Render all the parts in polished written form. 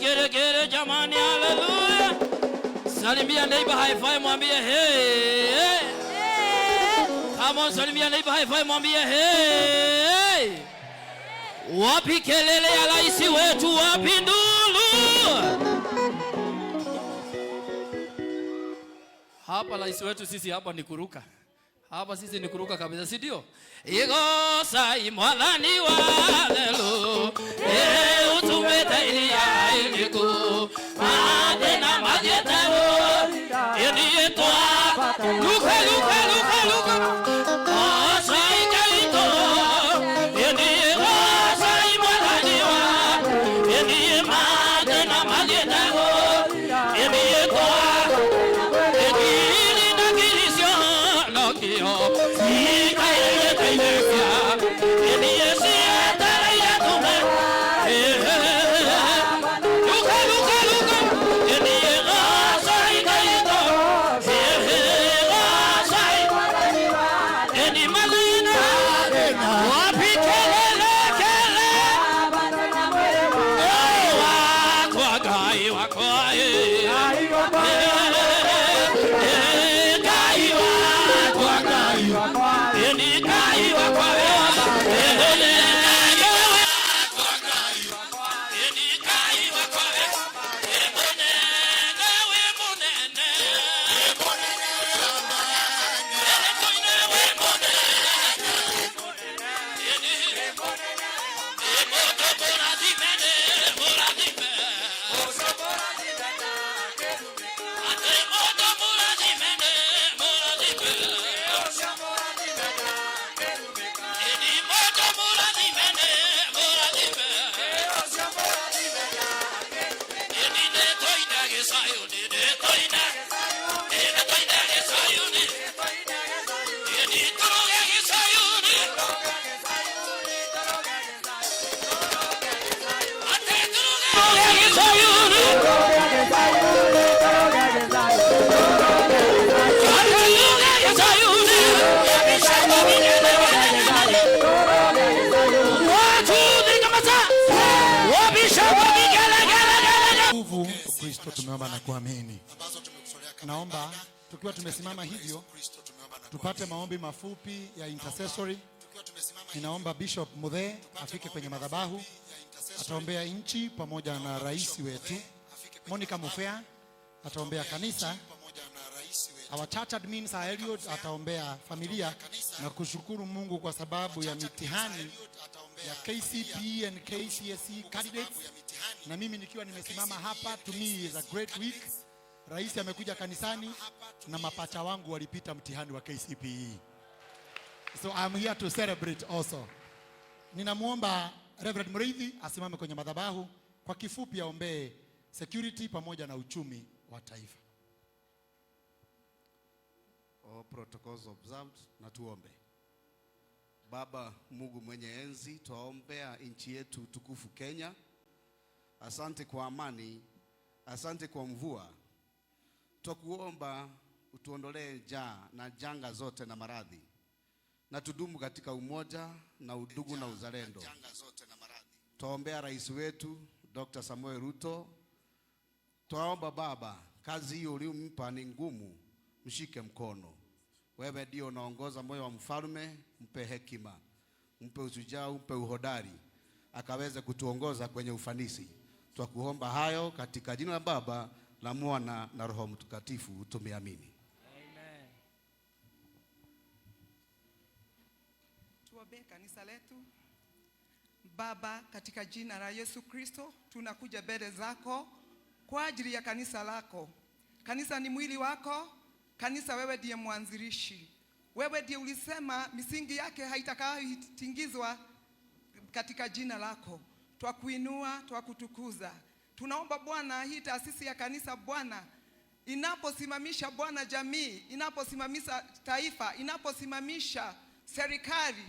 Vigelegele jamani, haleluya. Salimia neighbor high five, mwambie hey, hey. Come on, salimia neighbor high five, mwambie hey. Wapi kelele ya rais wetu? Wapi ndulu? Hapa rais wetu sisi hapa ni kuruka. Hapa sisi ni kuruka kabisa, si ndio? Igosa imwathani wa lelu. Eh, utumete iria iliku. Madena majete. Ini etwa. Luka luka luka luka. Osa ikaito. Ini osa imwathani wa. Ini madena majete. Ini etwa. Nguvu Kristo tumeomba na kuamini. Naomba tukiwa tumesimama hivyo tupate maombi mafupi ya intercessory. Ninaomba Bishop Muthe afike kwenye madhabahu, ataombea nchi pamoja na rais wetu. Monica Mufea ataombea kanisa. Our church admin Sir Eliud ataombea familia na kushukuru Mungu kwa sababu ya mitihani ya KCPE and KCSE candidates. Na mimi nikiwa nimesimama hapa, to me is a great week. Rais amekuja kanisani na mapacha wangu walipita mtihani wa KCPE. So I'm here to celebrate also. Ninamwomba Reverend Muriithi asimame kwenye madhabahu kwa kifupi aombee security pamoja na uchumi wa taifa. All protocols observed, na tuombe. Baba Mungu mwenye enzi, twaombea nchi yetu tukufu Kenya. Asante kwa amani, asante kwa mvua. Twakuomba utuondolee njaa na janga zote na maradhi, na tudumu katika umoja na udugu na uzalendo. Twaombea rais wetu Dr. Samuel Ruto. Twaomba Baba, kazi hiyo uliyompa ni ngumu, mshike mkono. Wewe ndio unaongoza moyo wa mfalme, mpe hekima, mpe ushujaa, mpe uhodari, akaweze kutuongoza kwenye ufanisi. Twakuomba hayo katika jina la Baba, la Mwana na Roho Mtakatifu, tumeamini. Amen. Tuombee kanisa letu. Baba, katika jina la Yesu Kristo, tunakuja mbele zako kwa ajili ya kanisa lako. Kanisa ni mwili wako. Kanisa, wewe ndiye mwanzilishi. Wewe ndiye ulisema misingi yake haitakayotingizwa katika jina lako. Twakuinua, twakutukuza. Tunaomba Bwana, hii taasisi ya kanisa Bwana, inaposimamisha Bwana jamii, inaposimamisha taifa, inaposimamisha serikali,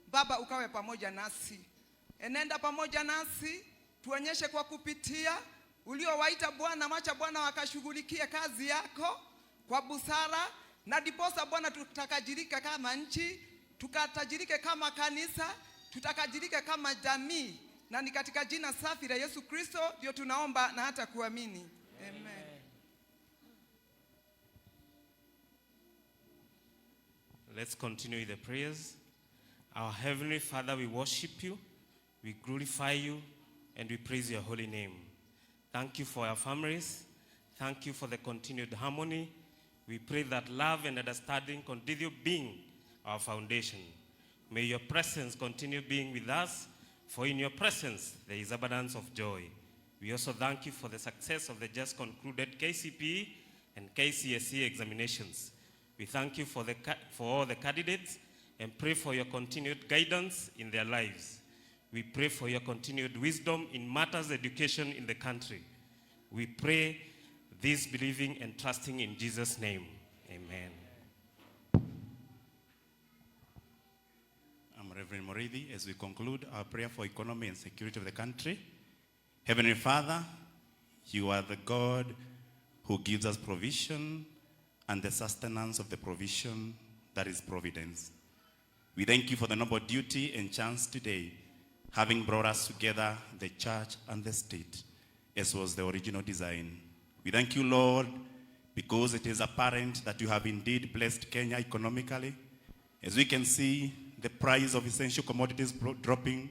Baba ukawe pamoja nasi. Enenda pamoja nasi, tuonyeshe kwa kupitia uliowaita Bwana, macha Bwana wakashughulikie kazi yako kwa busara, na diposa Bwana tutakajirika kama nchi, tukatajirike kama kanisa, tutakajirike kama jamii, Na ni katika jina safi la Yesu Kristo ndio tunaomba na hata kuamini. Amen. Let's continue with the prayers. Our Heavenly Father, we worship you, we glorify you, and we praise your holy name. Thank you for our families. Thank you for the continued harmony. We pray that love and understanding continue being our foundation. May your presence continue being with us, for in your presence there is abundance of joy. We also thank you for the success of the just concluded KCPE and KCSE examinations. We thank you for all the candidates and pray for your continued guidance in their lives. We pray for your continued wisdom in matters education in the country. We pray this believing and trusting in Jesus' name. Amen. I'm Reverend Muriithi. As we conclude our prayer for economy and security of the country, Heavenly Father, you are the God who gives us provision and the sustenance of the provision, that is providence. We thank you for the noble duty and chance today, having brought us together, the church and the state, as was the original design. We thank you, Lord, because it is apparent that you have indeed blessed Kenya economically. As we can see, the price of essential commodities dropping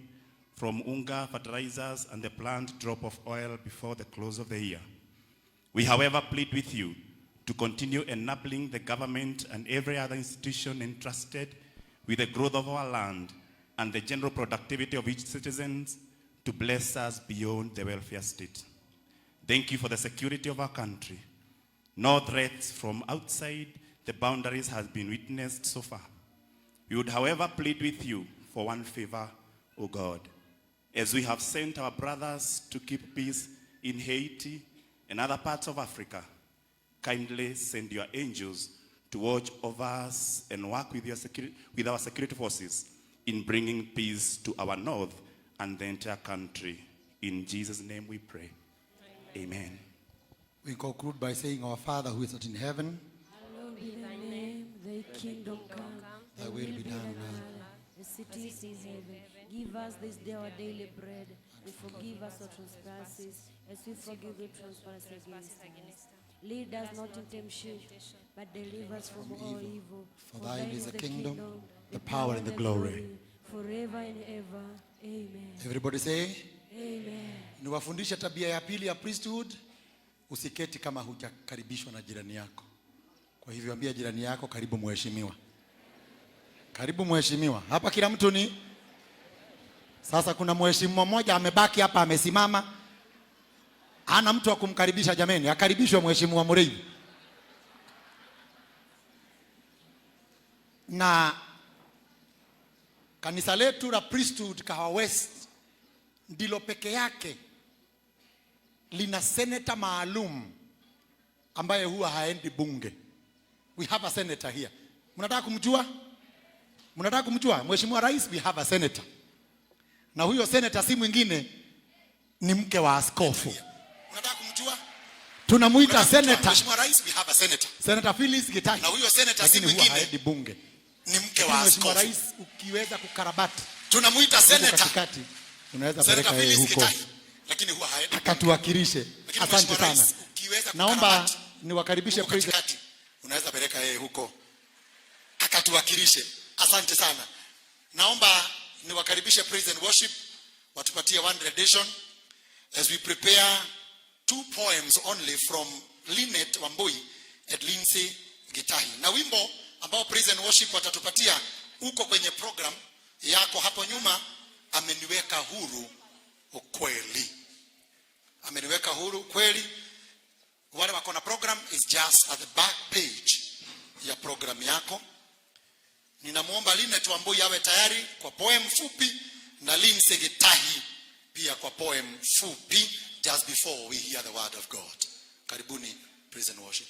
from unga, fertilizers, and the planned drop of oil before the close of the year. We, however, plead with you to continue enabling the government and every other institution entrusted with the growth of our land and the general productivity of each citizen to bless us beyond the welfare state. Thank you for the security of our country. No threats from outside the boundaries has been witnessed so far. We would, however, plead with you for one favor, O God. As we have sent our brothers to keep peace in Haiti and other parts of Africa, kindly send your angels to watch over us and work with our security forces in bringing peace to our north and the entire country. In Jesus' name we pray. Amen. We conclude by saying, Our Father who is in heaven, Hallowed be thy name, thy kingdom come, thy will be done on earth as it is in heaven. Give us this day our daily bread, and forgive us our trespasses, as we forgive the trespasses against us. Lead us not into temptation, but deliver us from all evil. For thine is the kingdom, the power, and the glory. Forever and ever. Amen. Everybody say, Amen. Niwafundishe tabia ya pili ya priesthood. Usiketi kama hujakaribishwa na jirani yako. Kwa hivyo ambia jirani yako, karibu mheshimiwa. Karibu mheshimiwa. Hapa kila mtu ni. Sasa kuna mheshimiwa mmoja amebaki hapa amesimama. Hana mtu wa kumkaribisha jameni. Akaribishwe mheshimiwa Muriithi. Na kanisa letu la priesthood Kahawa West ndilo peke yake lina senator maalum ambaye huwa haendi bunge. We have a senator here. Mnataka kumjua? Mnataka kumjua? Mheshimiwa Rais, we have a senator. Na huyo senator si mwingine ni mke wa askofu. Unataka kumjua? Tunamuita senator. Mheshimiwa Rais, we have a senator. Senator Phyllis Gitahi. Na huyo senator si Lakini huwa mwingine haendi bunge. ni mke Lakini wa Mheshimiwa askofu. Rais, ukiweza kukarabati Tunamuita huko senator. katikati, unaweza Senator peleka yeye Phyllis huko Gitahi. Lakini huwa haendi. akatuwakilishe. Lakini Asante Mheshimiwa sana. Rais, ukiweza Naomba kukarabati niwakaribishe huko president. katikati, unaweza peleka yeye huko akatuwakilishe. Asante sana. Naomba niwakaribishe praise and worship watupatie one rendition as we prepare two poems only from Linet Wambui and Lindsay Gitahi. Na wimbo ambao praise and worship watatupatia uko kwenye program yako hapo nyuma, ameniweka huru ukweli. Ameniweka huru kweli. Wale wako na program is just at the back page ya program yako. Ninamuomba Linet Wambui awe tayari kwa poem fupi na Lindsay Gitahi pia kwa poem fupi just before we hear the word of God. Karibuni praise and worship.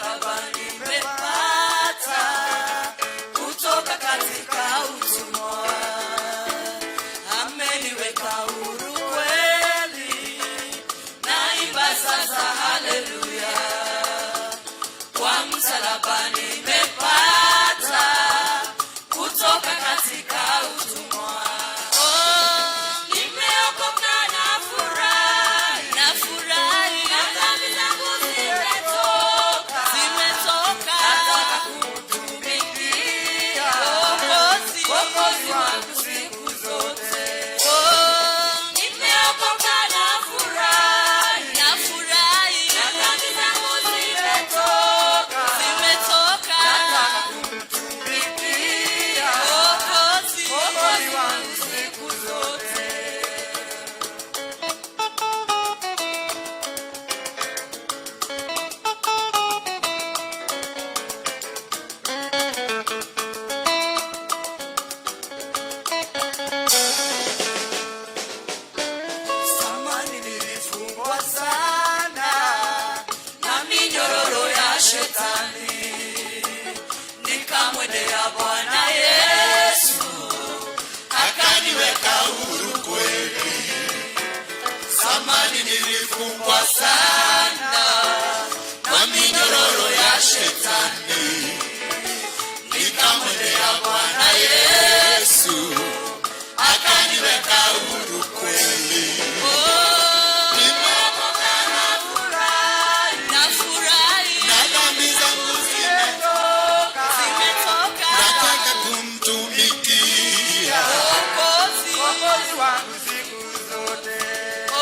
Msalaba nimepata kutoka katika utumwa, ameniweka huru kweli, naimba sasa haleluya. Kwa msalaba nimepata kutoka katika utumwa. Oh, nimeokoka nafurahi, nafurahi, na dhambi zangu zimetoka, zimetoka. Nataka kumtumikia Mwokozi, Mwokozi wangu siku zote. Oh, nimeokoka nafurahi, nafurahi, na dhambi zangu zimetoka, zimetoka. Nataka kumtumikia Mwokozi, Mwokozi wangu siku zote. Zamani nilifungwa sana na minyororo ya shetani, nikamwendea Bwana Yesu Akaniweka huru kweli. Zamani nilifungwa sana na minyororo ya shetani, nikamwendea Bwana Yesu akaniweka huru kweli. Nimeokoka nafurahi, Na dhambi zangu zimetoka, zimetoka. Nataka kumtumikia Mwokozi, Mwokozi wangu siku zote. Oh,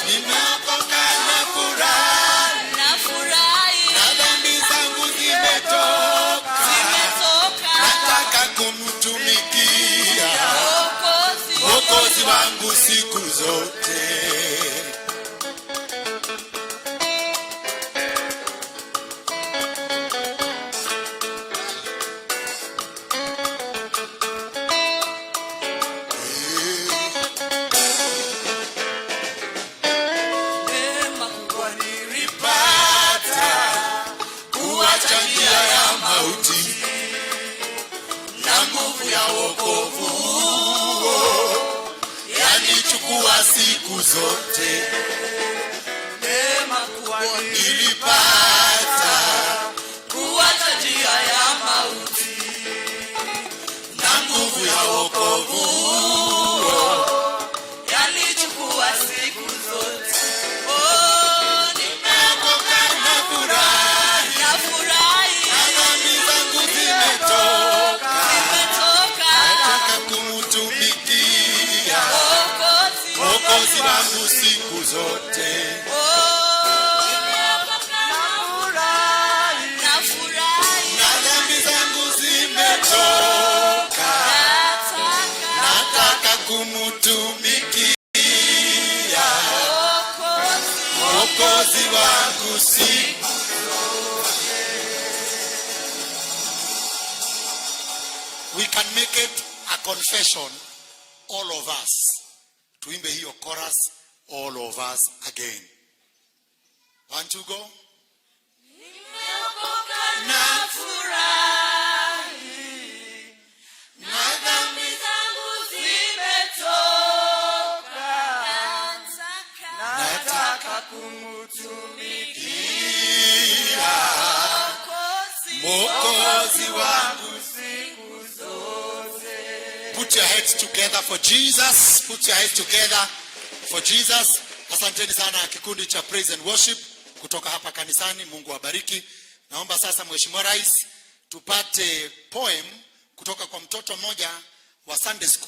Nimeokoka nafurahi, nafurahi, na dhambi zangu zimetoka, zimetoka. Nataka kumtumikia Mwokozi, Mwokozi wangu siku zote. Neema kubwa Nilipata kuacha njia ya mauti na nguvu ya wokovu huo yanichukua siku zote. Neema kubwa Nilipata kuacha njia ya mauti na nguvu ya wokovu huo yanichukua siku zote. Oh, Nimeokoka nafurahi, nafurahi, na dhambi zangu zimetoka, zimetoka. Nataka kumtumikia Mwokozi, Mwokozi wangu siku zote. Oh, nimeokoka nafurahi, Na dhambi zangu zimetoka, nataka nataka kumtumikia Mwokozi, Mwokozi wangu siku. We can make it a confession, all of us. Tuimbe hiyo chorus, all of us again. One, two, go. Nimeokoka nafurahi, na dhambi zangu zimetoka. Nataka kumtumikia Mwokozi wangu siku zote. Put your heads together for Jesus. Put your heads together for Jesus. Asanteni sana kikundi cha Praise and Worship kutoka hapa kanisani. Mungu awabariki. Naomba sasa Mheshimiwa Rais tupate poem kutoka kwa mtoto mmoja wa Sunday School.